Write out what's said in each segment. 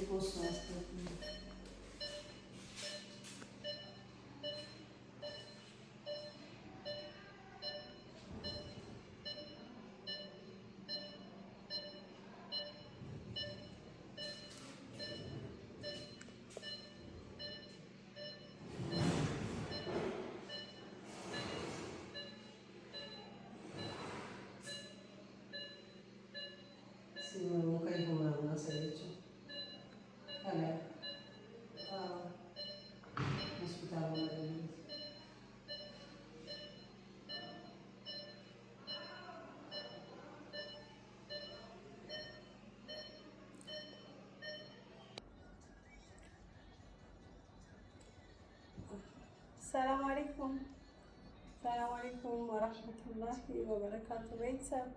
Posso aspetta. ሲሞቀኝ ምናምን አሳየችው። ከላይ ሆስፒታል። ሰላም አለይኩም፣ ሰላም አለይኩም ወራህመቱላሂ ወበረካቱ። ቤተሰብ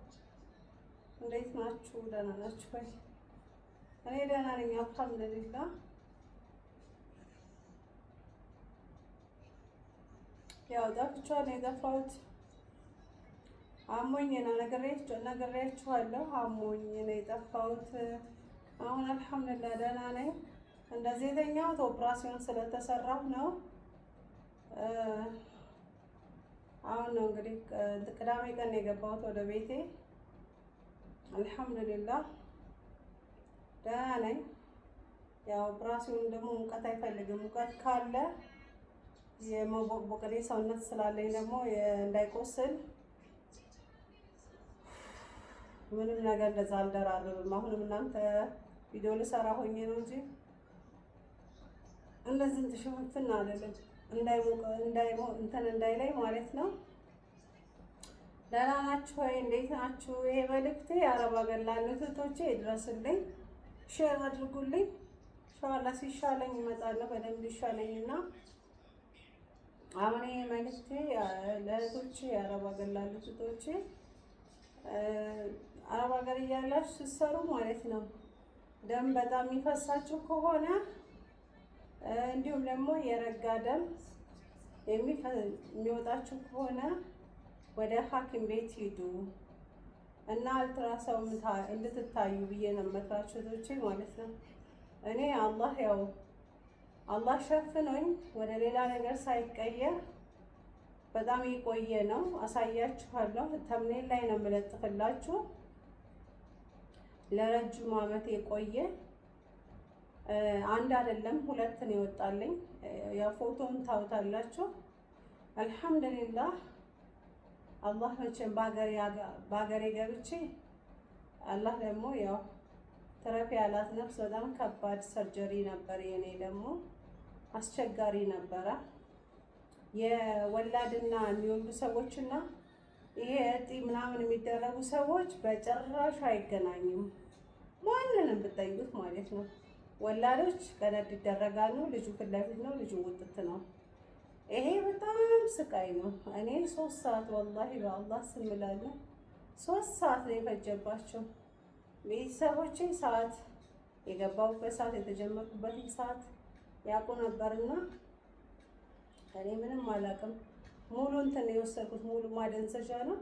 እንዴት ናችሁ? ደህና ናችሁ ወይ? እኔ ደህና ነኝ አልሐምዱሊላህ። ያው ጠፍቻለሁ። የጠፋሁት አሞኝ ነው፣ ነግሬያችኋለሁ። አሞኝ ነው የጠፋሁት። አሁን አልሐምዱሊላህ ደህና ነኝ። እንደዚህ የተኛሁት ኦፕራሲዮን ስለተሰራሁ ነው። አሁን ነው እንግዲህ ቅዳሜ ቀን የገባሁት ወደ ቤቴ። አልሐምዱሊላህ ደህና ነኝ። ያው ኦፕራሲዮን ደግሞ ሙቀት አይፈልግም። ሙቀት ካለ የመቦቅቦቅ ሰውነት ስላለኝ ደግሞ እንዳይቆስል ምንም ነገር እንደዛ አልደራርብም። አሁንም እናንተ ቪዲዮ ልሰራ ሆኜ ነው እንጂ እንደዚህ እንትሽፍን አልልም፣ እንዳይሞቅ እንዳይሞ እንትን እንዳይለኝ ማለት ነው። ደህና ናችሁ ወይ? እንዴት ናችሁ? ይሄ መልእክቴ አረብ ሀገር ላሉት እህቶቼ ይድረስልኝ፣ share አድርጉልኝ። ኢንሻአላህ ሲሻለኝ እመጣለሁ፣ በደንብ ይሻለኝና አሁን ይሄ መልእክቴ ለእህቶቼ አረብ ሀገር ላሉት እህቶቼ፣ አረብ ሀገር እያላችሁ ስትሰሩ ማለት ነው ደም በጣም የሚፈሳችሁ ከሆነ እንዲሁም ደግሞ የረጋ ደም የሚወጣችሁ ከሆነ ወደ ሐኪም ቤት ሂዱ እና አልትራሳውንድ እንድትታዩ ብዬ ነው የምመክራችሁ እህቶቼ ማለት ነው። እኔ አላህ ያው አላህ ሸፍኖኝ ወደ ሌላ ነገር ሳይቀየር በጣም የቆየ ነው። አሳያችኋለሁ። Thumbnail ላይ ነው የምለጥፍላችሁ። ለረጅም ዓመት የቆየ አንድ አይደለም ሁለት ነው የወጣልኝ። ያው ፎቶውን ታውታላችሁ። አልሐምዱሊላህ አላህ መቼም በሀገሬ ገብቼ አላህ ደግሞ ያው ትረፊ ያላት ነፍስ በጣም ከባድ surgery ነበር። የኔ ደግሞ አስቸጋሪ ነበረ። የወላድና የሚወልዱ ሰዎችና ይሄ እጢ ምናምን የሚደረጉ ሰዎች በጭራሽ አይገናኙም። ማንንም ብትጠይቁት ማለት ነው። ወላዶች ቀደድ ይደረጋሉ። ልጁ ፊት ለፊት ነው፣ ልጁ ውጥት ነው። ይሄ በጣም ስቃይ ነው። እኔ 3 ሰዓት ወላሂ በአላህ ስምላለ 3 ሰዓት ነው የፈጀባቸው። ቤተሰቦቼ ሰዓት የገባሁበት ሰዓት የተጀመርኩበትን ሰዓት ያውቁ ነበርና እኔ ምንም አላውቅም። ሙሉ እንትን የወሰድኩት ሙሉ ማደንዘዣ ነው።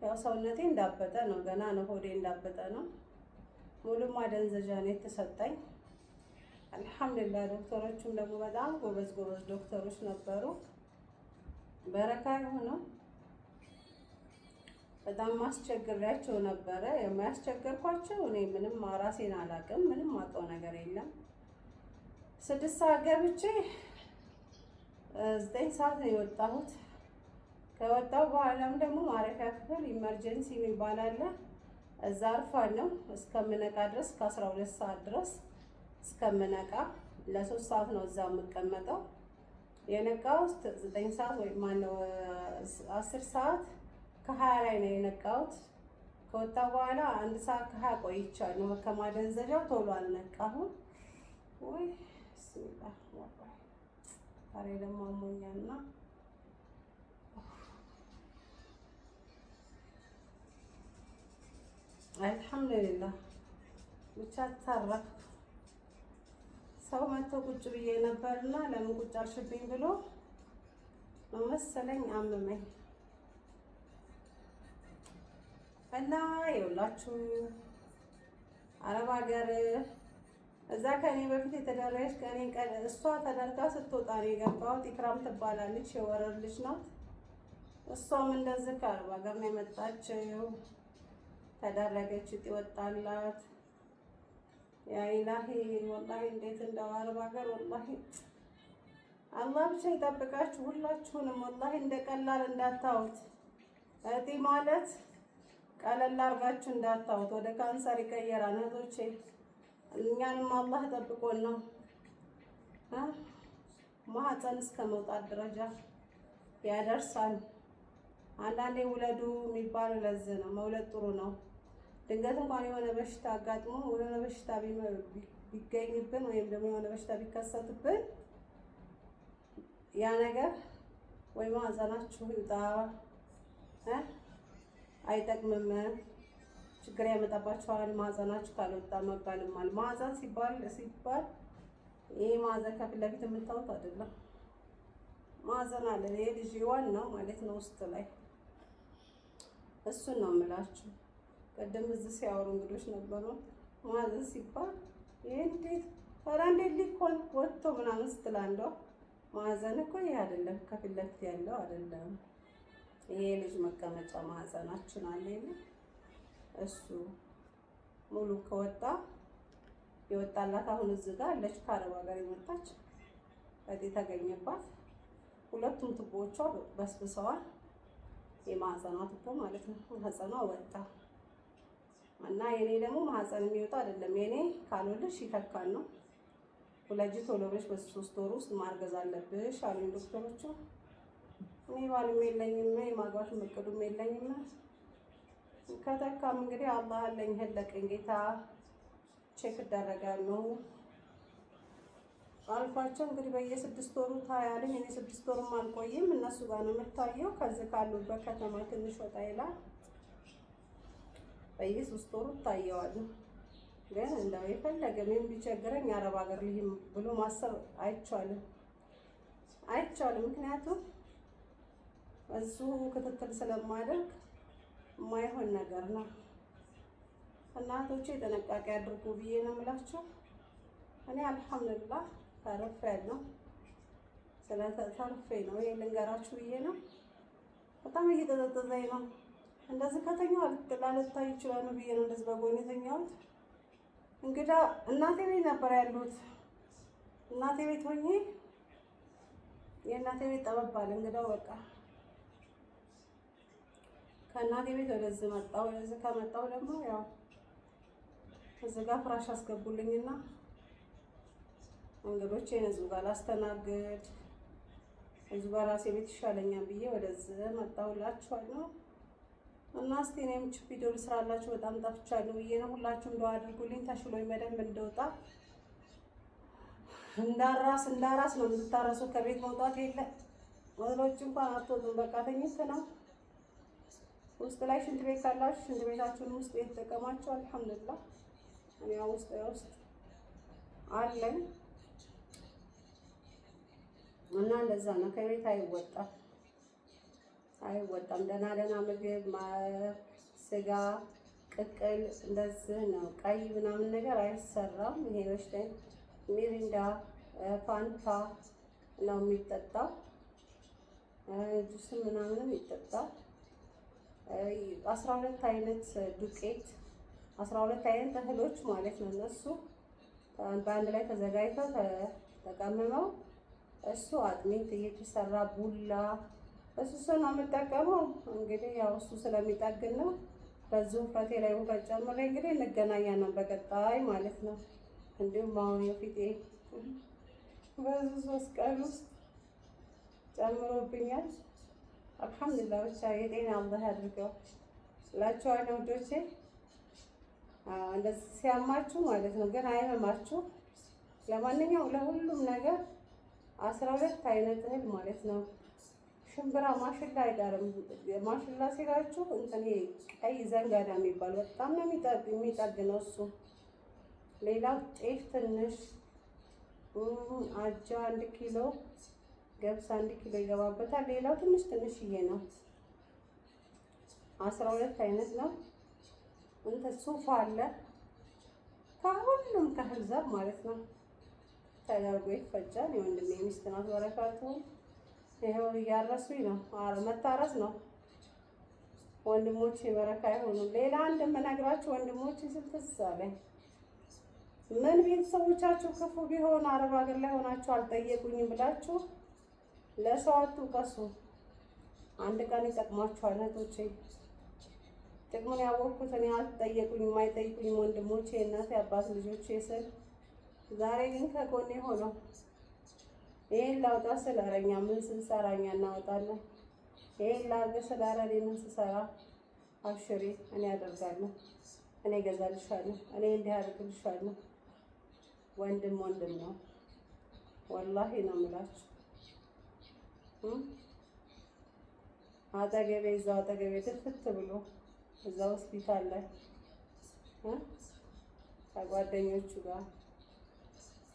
ያው ሰውነቴ እንዳበጠ ነው፣ ገና ነው፣ ሆዴ እንዳበጠ ነው። ሙሉ ማደንዘዣ ነው የተሰጠኝ። አልሐምዱሊላህ ዶክተሮቹም ደግሞ በጣም ጎበዝ ጎበዝ ዶክተሮች ነበሩ። በረካ የሆነው በጣም ማስቸግሬያቸው ነበረ። የማያስቸገርኳቸው እኔ ምንም ራሴን አላውቅም፣ ምንም አውቀው ነገር የለም። 6 ሰዓት ገብቼ 9 ሰዓት ነው የወጣሁት። ከወጣሁ በኋላም ደግሞ ማረፊያ ክፍል emergency የሚባል አለ። እዛ አርፋለሁ እስከምነቃ ድረስ፣ ከ12 ሰዓት ድረስ እስከምነቃ ለ3 ሰዓት ነው እዛ የምቀመጠው። የነቃሁት 9 ሰዓት ወይ ማነው 10 ሰዓት ከ20 ላይ ነው የነቃሁት። ከወጣ በኋላ 1 ሰዓት ከ20 ቆይቻለሁ። ከማደንዘዣው ቶሎ አልነቃሁም። ወይ ብስሚላህ፣ ዛሬ ደግሞ አሞኛልና አልሐምዱሊላህ ብቻ ተረፍኩ። ሰው መጥቶ ቁጭ ብዬ ነበርና ለምን ቁጭ አልሽብኝ ብሎ መሰለኝ አመመኝ። እና ይኸውላችሁ አረብ ሀገር እዛ ከኔ በፊት የተደረገች ከኔ እሷ ተደርጋ ስትወጣ ነው የገባሁት። ኢክራም ትባላለች፣ የወረር ልጅ ናት። እሷም እንደዚህ ከአረብ ሀገር ነው የመጣችው። ተደረገች፣ እጢ ወጣላት። ያ ኢላሂ ወላሂ እንዴት እንደው አረብ ሀገር ወላሂ አላህ ብቻ ይጠብቃችሁ ሁላችሁንም። ወላሂ እንደ ቀላል እንዳታዩት። እጢ ማለት ቀለል አድርጋችሁ እንዳታዩት፣ ወደ ካንሰር ይቀየራል እህቶቼ። እኛንም አላህ ጠብቆን ነው ማህፀን እስከ መውጣት ደረጃ ያደርሳል። አንዳንዴ ውለዱ የሚባለው ለዚህ ነው። መውለድ ጥሩ ነው። ድንገት እንኳን የሆነ በሽታ አጋጥሞ የሆነ በሽታ ቢገኝብን ወይም ደግሞ የሆነ በሽታ ቢከሰትብን ያ ነገር ወይ ማህፀናችሁ ይውጣ አይጠቅምም፣ ችግር ያመጣባችኋል። ማህፀናችሁ ካልወጣ መባልም አለ። ማህፀን ሲባል ሲባል ይሄ ማህፀን ከፊት ለፊት የምታዩት አይደለም። ማህፀን አለ፣ ይሄ ልጅ ዋናው ማለት ነው ውስጥ ላይ እሱን ነው የምላችሁ። ቅድም እዚህ ሲያወሩ እንግዶች ነበሩ። ማህፀን ሲባል ይሄ እንዴት ኧረ እንዴት ሊኮን ወጥቶ ምናምን ስትል አንዷ ማህፀን እኮ ይሄ አይደለም፣ ከፊት ለፊት ያለው አይደለም። ይሄ ልጅ መቀመጫ ማህፀናችን አለ የለ እሱ ሙሉ ከወጣ የወጣላት አሁን እዚህ ጋር አለች። ከአረብ ሀገር የመጣች እጢ ተገኘባት። ሁለቱም ቱቦዎቿ በስብሰዋል። የማህፀኗ ቱቦ ማለት ነው። ማህፀኗ ወጣ እና የኔ ደግሞ ማህፀን የሚወጣ አይደለም። የኔ ካልወለድሽ ይተካል ነው። ውለጂ ቶሎ ብለሽ በ3 ወር ውስጥ ማርገዝ አለብሽ አሉኝ ዶክተሮቹ። እኔ ባልም የለኝም የማግባት እቅዱም የለኝም። ከተካም እንግዲህ አላህ አለኝ ህለቀኝ ጌታ check እደረጋለሁ አልኳቸው። እንግዲህ በየ6 ወሩ ታያለኝ። እኔ 6 ወሩም አልቆይም እነሱ ጋር ነው የምታየው። ከዚህ ካሉበት ከተማ ትንሽ ወጣ ይላል። በየ3 ወሩ እታየዋለሁ። ግን እንደው የፈለገ ምን ቢቸግረኝ አረብ ሀገር ልሂድ ብሎ ማሰብ አይቻልም፣ አይቻልም። ምክንያቱም እዚሁ ክትትል ስለማደርግ የማይሆን ነገር ነው። እናቶቼ ጥንቃቄ አድርጉ ብዬ ነው የምላቸው። እኔ አልሐምዱሊላህ ተርፌያለሁ። ስለተርፌ ነው ይሄ ልንገራችሁ ብዬ ነው። በጣም እየጠዘጠዘኝ ነው። እንደዚህ ከተኛሁ ላልታይ ይችላሉ ብዬ ነው እንደዚህ በጎን የተኛሁት። እንግዳ እናቴ ቤት ነበር ያሉት። እናቴ ቤት ሆኜ የእናቴ ቤት ጠበብ አለ። እንግዳው በቃ ከእናቴ ቤት ወደዚህ መጣሁ። ወደዚህ ከመጣሁ ደግሞ ያው እዚህ ጋር ፍራሽ አስገቡልኝና እንግዶቼን እዚሁ ጋር ላስተናግድ እዚሁ ጋር ራሴ ቤት ይሻለኛል ብዬ ወደዚህ መጣሁላችኋለሁ። እና እስቲ እኔም ቪዲዮ ልስራላችሁ በጣም ጠፍቻለሁ ብዬ ነው። ሁላችሁም ዱአ አድርጉልኝ ተሽሎኝ በደንብ እንደወጣ። እንዳራስ እንዳራስ ነው የምትታረሱ። ከቤት መውጣት የለ ወሎች እንኳን አትወጡም። በቃ ተኝት ነው። ውስጥ ላይ ሽንት ቤት ካላችሁ ሽንት ቤታችሁን ውስጥ የተጠቀማችሁ አልሐምዱሊላህ። እኔ ውስጥ ውስጥ አለኝ እና እንደዛ ነው። ከቤት አይወጣም አይወጣም። ደህና ደህና ምግብ ስጋ ቅቅል እንደዚህ ነው። ቀይ ምናምን ነገር አይሰራም። ይሄ በሽታ ሚሪንዳ ፋንታ ነው የሚጠጣው። ጁስም ምናምንም ይጠጣል። 12 አይነት ዱቄት 12 አይነት እህሎች ማለት ነው። እነሱ በአንድ ላይ ተዘጋጅተው ተቀምመው እሱ አጥሚት እየተሰራ ቡላ እሱ እሱ ነው የምጠቀመው። እንግዲህ ያው እሱ ስለሚጠግን ነው። በዚሁ ውፍረቴ ላይ ውፍረት ጨምሬ እንግዲህ እንገናኛለን በቀጣይ ማለት ነው። እንዲሁም አሁን የፊቴ በዚህ 3 ቀን ውስጥ ጨምሮብኛል። አልሐምዱሊላህ ብቻ የጤና አላህ ያድርገው እላችኋለሁ ውዶቼ። እንደዚህ ሲያማችሁ ማለት ነው፣ ግን አይመማችሁ። ለማንኛውም ለሁሉም ነገር 12 አይነት እህል ማለት ነው። ሽምብራ ማሽላ አይቀርም። ማሽላ ሲላችሁ እንትን ቀይ ዘንጋዳ የሚባል በጣም ነው የሚጠግነው እሱ። ሌላው ጤፍ ትንሽ፣ አጃ 1 ኪሎ፣ ገብስ 1 ኪሎ ይገባበታል። ሌላው ትንሽ ትንሽዬ ነው። 12 አይነት ነው። እንትን ሱፍ አለ። ከሁሉም ከእህል ዘር ማለት ነው ተደርጎ ይፈጫል። የወንድሜ ሚስት ናት በረካቱ። ይኸው እያረሱኝ ነው። መታረስ ነው። ወንድሞቼ በረካ ይሆኑ። ሌላ አንድ የምነግራችሁ ወንድሞቼ ስል ትዝ አለኝ። ምን ቤተሰቦቻችሁ ክፉ ቢሆን አረብ ሀገር ላይ ሆናችሁ አልጠየቁኝም ብላችሁ ለሰው አትውቀሱ። አንድ ቀን ይጠቅማችኋል እህቶቼ። ጥቅሙን ያወቅኩት እኔ አልጠየቁኝም የማይጠይቁኝም ወንድሞቼ፣ እናቴ፣ አባት ልጆቼ ስል ዛሬ ግን ከጎኔ ሆነው ይሄን ላውጣ ስል ኧረ እኛ ምን ስንሰራ እኛ እናወጣለን። ይሄን ላድርግ ስል ኧረ እኔ ምን ስሰራ አብሽሪ፣ እኔ አደርጋለሁ፣ እኔ እገዛልሻለሁ፣ እኔ እንዲህ አደርግልሻለሁ። ወንድም ወንድም ነው፣ ወላሂ ነው የምላችሁ። አጠገቤ እዛው አጠገቤ ድፍት ብሎ እዛ ሆስፒታል ላይ ከጓደኞቹ ጋር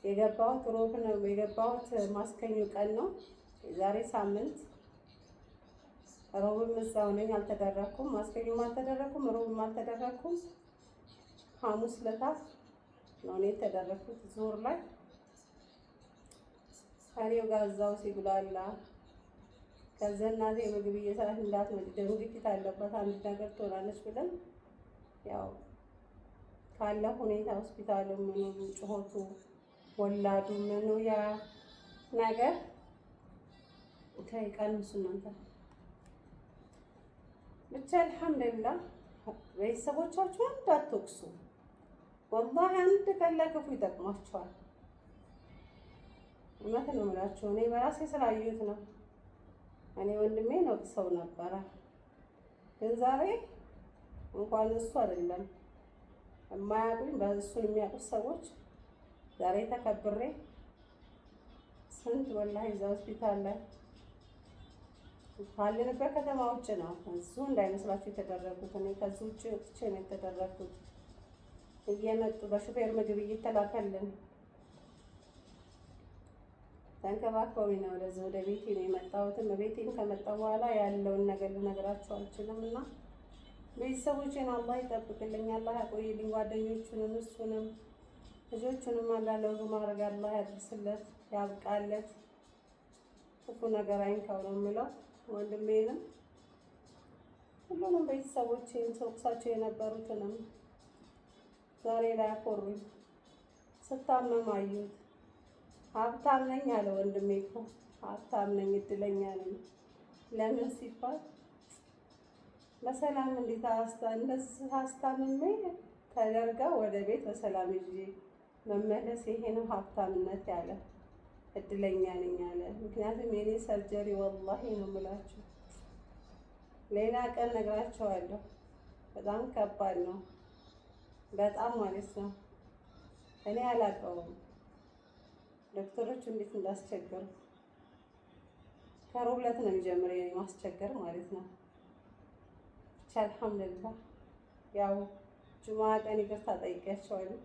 የገባሁት ሮብ ነው የገባሁት፣ ማስከኙ ቀን ነው የዛሬ ሳምንት። ሮብም እዛው ነኝ፣ አልተደረኩም። ማስከኙም አልተደረኩም፣ ሮብም አልተደረኩም። ሐሙስ ለታ ነው እኔ የተደረኩት ዙር ላይ ከእኔው ጋር እዛው ሲጉላላ ከዛ እናቴ ምግብ እየሰራች እንዳትመጪ ደም ግፊት አለባት አንድ ነገር ትሆናለች ብለን ያው ካለ ሁኔታ ሆስፒታሉ ምኑ ጩኸቱ ወላዱ ምኑ ያ ነገር ተይቀንሱ እናንተ ብቻ አልሐምዱሊላህ። ቤተሰቦቻችሁን እንዳትወቅሱ፣ ወላሂ አንድ ቀን ለክፉ ይጠቅማችኋል። እውነት ነው የምላችሁ፣ እኔ በራሴ ስላየሁት ነው። እኔ ወንድሜን ወቅሰው ነበረ፣ ግን ዛሬ እንኳን እሱ አይደለም የማያውቁኝ በእሱን የሚያውቁት ሰዎች ዛሬ ተከብሬ ስንት ወላሂ እዛ ሆስፒታል ላይ ካለንበት ከተማ ውጭ ነው። እዚሁ እንዳይመስላችሁ የተደረጉት። እኔ ከዚህ ውጭ ወጥቼ ነው የተደረጉት። እየመጡ በሹፌር ምግብ እየተላከልን ተንከባከቢ ነው ወደዚህ ወደ ቤቴ ነው የመጣሁትም። ቤቴም ከመጣሁ በኋላ ያለውን ነገር ልነግራችሁ አልችልም እና ቤተሰቦቼን አላህ ይጠብቅልኝ፣ አላህ ያቆይልኝ። ጓደኞቹንም እሱንም ልጆቹንም አላህ ለውጡ ማድረግ አላህ ያድርስለት፣ ያብቃለት፣ ክፉ ነገር አይንካው ነው የምለው። ወንድሜንም ሁሉንም ቤተሰቦቼን ሰውቅሳቸው የነበሩትንም ዛሬ ላይ አኮሩኝ። ስታመም አዩት። ሀብታም ነኝ አለ ወንድሜ እኮ ሀብታም ነኝ፣ እድለኛ ነኝ። ለምን ሲባል በሰላም እንዴት እንደዚህ አስታምሜ ተደርጋ ወደ ቤት በሰላም ይዤ መመለስ ይሄ ነው ሀብታምነት ያለ እድለኛ ነኝ አለ። ምክንያቱም የኔ surgery ወላሂ ነው የምላችሁ፣ ሌላ ቀን ነግራቸዋለሁ። በጣም ከባድ ነው፣ በጣም ማለት ነው። እኔ አላውቀውም ዶክተሮች እንዴት እንዳስቸገሩ። ከሮብ ዕለት ነው የሚጀምር የኔ ማስቸገር ማለት ነው። ብቻ አልሐምዱሊላህ ያው ጁማ ቀን ይቅርታ ጠይቄያቸዋለሁ።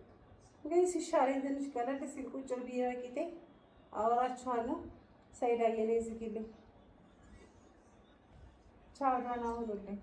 እንግዲህ ሲሻለኝ ትንሽ ቀለል ሲል ቁጭ ብዬ በቂጤ አወራችኋለሁ። ሰይዳ የኔ ዝግልኝ። ቻው፣ ደህና ሁኑልኝ።